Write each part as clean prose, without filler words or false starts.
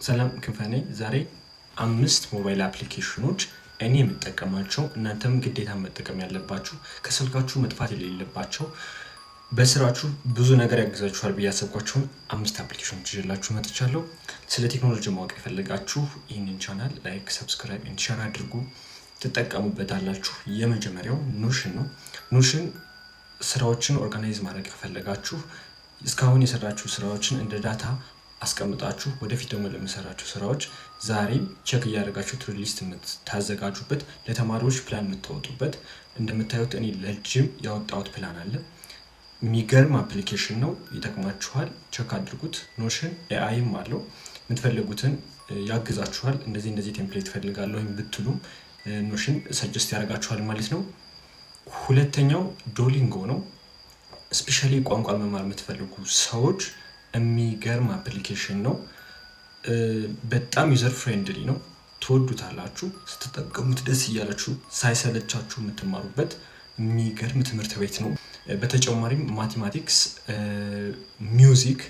ሰላም፣ ክንፈ ነኝ። ዛሬ አምስት ሞባይል application ኖች እኔ የምጠቀማቸው፣ እናንተም ግዴታ መጠቀም ያለባችሁ፣ ከስልካችሁ መጥፋት የሌለባቸው፣ በስራችሁ ብዙ ነገር ያግዛችኋል ብዬ ያሰብኳቸውን አምስት application ኖች ይዤላችሁ መጥቻለሁ። ስለ ቴክኖሎጂ ማወቅ የፈለጋችሁ ይህንን channel like፣ subscribe፣ share አድርጉ፣ ትጠቀሙበታላችሁ። የመጀመሪያው Notion ነው። Notion ስራዎችን organize ማድረግ ከፈለጋችሁ፣ እስካሁን የሰራችሁ ስራዎችን እንደ data አስቀምጣችሁ ወደፊት ደግሞ ለምሰራቸው ስራዎች ዛሬም check እያደረጋችሁ to-do list የምታዘጋጁበት፣ ለተማሪዎች ፕላን የምታወጡበት። እንደምታዩት እኔ ለጅም ያወጣሁት ፕላን አለ። የሚገርም application ነው፣ ይጠቅማችኋል። Check አድርጉት። Notion AI ም አለው፣ የምትፈልጉትን ያግዛችኋል። እንደዚህ እንደዚህ template ፈልጋለሁ ብትሉም Notion suggest ያደርጋችኋል ማለት ነው። ሁለተኛው Duolingo ነው። Especially ቋንቋ መማር የምትፈልጉ ሰዎች የሚገርም application ነው። በጣም user friendly ነው። ትወዱታላችሁ። ስትጠቀሙት ደስ እያላችሁ ሳይሰለቻችሁ የምትማሩበት የሚገርም ትምህርት ቤት ነው። በተጨማሪም mathematics፣ music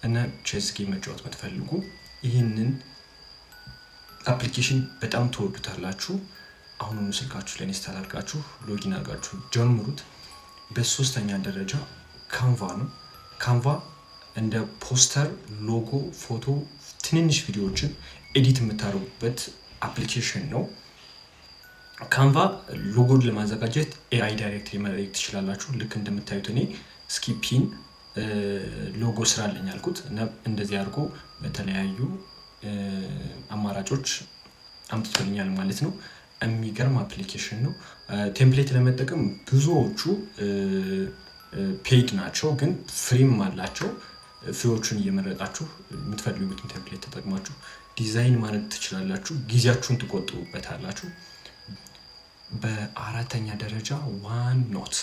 እና chess game መጫወት የምትፈልጉ ይህንን application በጣም ትወዱታላችሁ። አሁኑኑ ስልካችሁ ላይ install አድርጋችሁ login አድርጋችሁ ጀምሩት። በሶስተኛ ደረጃ Canva ነው። Canva እንደ poster፣ logo፣ ፎቶ፣ ትንንሽ ቪዲዮዎችን edit የምታደርጉበት application ነው። Canva logo ን ለማዘጋጀት AI directly መጠየቅ ትችላላችሁ። ልክ እንደምታዩት እኔ እስኪ pin logo ስራልኝ አልኩት እና እንደዚህ አድርጎ በተለያዩ አማራጮች አምጥቶልኛል ማለት ነው። የሚገርም application ነው። Template ለመጠቀም ብዙዎቹ paid ናቸው፣ ግን free ም አላቸው። Free ዎቹን እየመረጣችሁ የምትፈልጉትን template ተጠቅማችሁ ዲዛይን ማድረግ ትችላላችሁ። ጊዜያችሁን ትቆጥቡበታላችሁ። በአራተኛ ደረጃ OneNote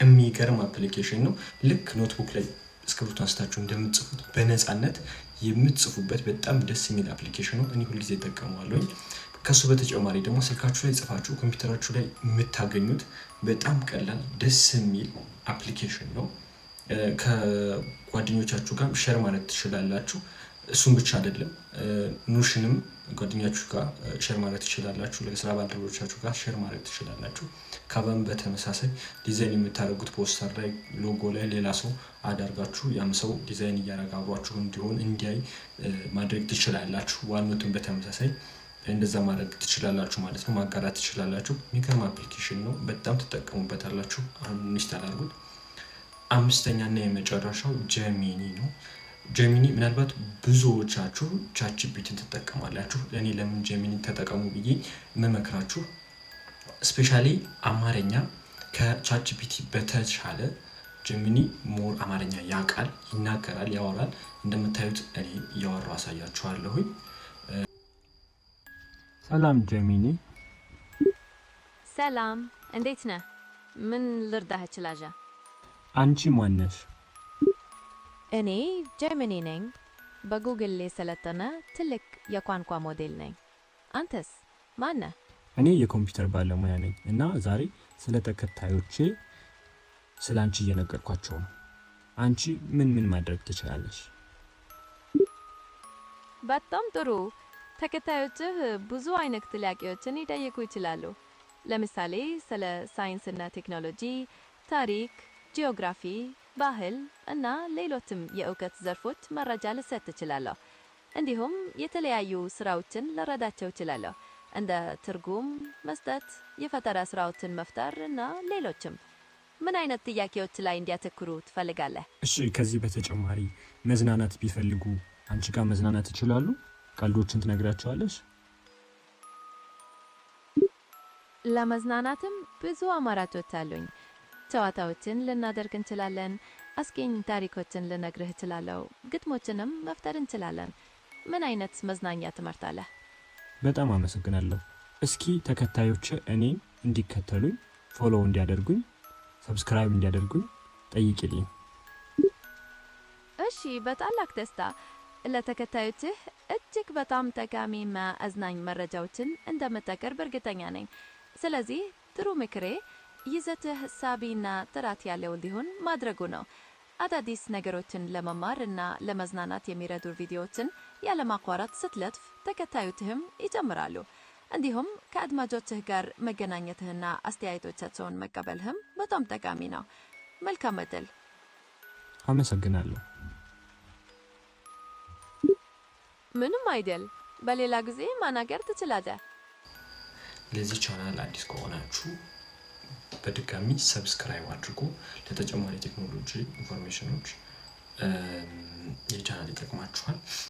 የሚገርም application ነው። ልክ notebook ላይ እስክሪብቶ አንስታችሁ እንደምትጽፉት በነፃነት የምትጽፉበት በጣም ደስ የሚል application ነው። እኔ ሁልጊዜ እጠቀመዋለሁኝ። ከሱ በተጨማሪ ደግሞ ስልካችሁ ላይ ጽፋችሁ ኮምፒውተራችሁ ላይ የምታገኙት በጣም ቀላል ደስ የሚል application ነው። ከጓደኞቻችሁ ጋር share ማድረግ ትችላላችሁ። እሱም ብቻ አይደለም፣ Notion ንም ጓደኛችሁ ጋር share ማድረግ ትችላላችሁ። ለስራ ባልደረቦቻችሁ ጋር share ማድረግ ትችላላችሁ። Canva ም በተመሳሳይ ዲዛይን የምታደርጉት ፖስተር ላይ፣ ሎጎ ላይ ሌላ ሰው አዳርጋችሁ ያም ሰው ዲዛይን እያደረገ አብሯችሁ እንዲሆን እንዲያይ ማድረግ ትችላላችሁ። OneNote ን በተመሳሳይ እንደዛ ማድረግ ትችላላችሁ ማለት ነው። ማጋራት ትችላላችሁ። የሚገርም application ነው። በጣም ትጠቀሙበታላችሁ። አሁን install አድርጉት። አምስተኛ እና የመጨረሻው Gemini ነው። Gemini ምናልባት ብዙዎቻችሁ ChatGPT ን ትጠቀማላችሁ። እኔ ለምን Gemini ተጠቀሙ ብዬ የምመክራችሁ especially አማርኛ ከ ChatGPT በተሻለ Gemini more አማርኛ ያውቃል፣ ይናገራል፣ ያወራል። እንደምታዩት እኔ እያወራሁ አሳያችኋለሁኝ። ሰላም Gemini። ሰላም፣ እንዴት ነህ? ምን ልርዳህ እችላለሁ? አንቺ ማነሽ? እኔ Gemini ነኝ። በጉግል የሰለጠነ ትልቅ የቋንቋ ሞዴል ነኝ። አንተስ ማነህ? እኔ የኮምፒውተር ባለሙያ ነኝ እና ዛሬ ስለ ተከታዮቼ ስለ አንቺ እየነገርኳቸው ነው። አንቺ ምን ምን ማድረግ ትችላለሽ? በጣም ጥሩ። ተከታዮችህ ብዙ አይነት ጥያቄዎችን ሊጠይቁ ይችላሉ። ለምሳሌ ስለ ሳይንስና ቴክኖሎጂ፣ ታሪክ፣ ጂኦግራፊ፣ ባህል እና ሌሎችም የእውቀት ዘርፎች መረጃ ልሰጥ እችላለሁ። እንዲሁም የተለያዩ ስራዎችን ልረዳቸው እችላለሁ፣ እንደ ትርጉም መስጠት፣ የፈጠራ ስራዎችን መፍጠር እና ሌሎችም። ምን አይነት ጥያቄዎች ላይ እንዲያተኩሩ ትፈልጋለህ? እሺ፣ ከዚህ በተጨማሪ መዝናናት ቢፈልጉ አንቺ ጋር መዝናናት ይችላሉ? ቀልዶችን ትነግራቸዋለሽ? ለመዝናናትም ብዙ አማራጮች አሉኝ። ጨዋታዎችን ልናደርግ እንችላለን። አስቂኝ ታሪኮችን ልነግርህ እችላለሁ። ግጥሞችንም መፍጠር እንችላለን። ምን አይነት መዝናኛ ትመርጣለህ? በጣም አመሰግናለሁ። እስኪ ተከታዮች እኔን እንዲከተሉኝ፣ follow እንዲያደርጉኝ፣ subscribe እንዲያደርጉኝ ጠይቂልኝ። እሺ፣ በታላቅ ደስታ። ለተከታዮችህ እጅግ በጣም ጠቃሚና አዝናኝ መረጃዎችን እንደምታቀርብ እርግጠኛ ነኝ። ስለዚህ ጥሩ ምክሬ ይዘትህ ሳቢና ጥራት ያለው እንዲሆን ማድረጉ ነው። አዳዲስ ነገሮችን ለመማር እና ለመዝናናት የሚረዱ ቪዲዮዎችን ያለማቋረጥ ስትለጥፍ ተከታዮችህም ይጨምራሉ። እንዲሁም ከአድማጮችህ ጋር መገናኘትህና አስተያየቶቻቸውን መቀበልህም በጣም ጠቃሚ ነው። መልካም ዕድል። አመሰግናለሁ። ምንም አይደል። በሌላ ጊዜ ማናገር ትችላለህ። ለዚህ ቻናል አዲስ ከሆናችሁ በድጋሚ subscribe አድርጉ። ለተጨማሪ ቴክኖሎጂ information ኖች ይህ ቻናል ይጠቅማችኋል።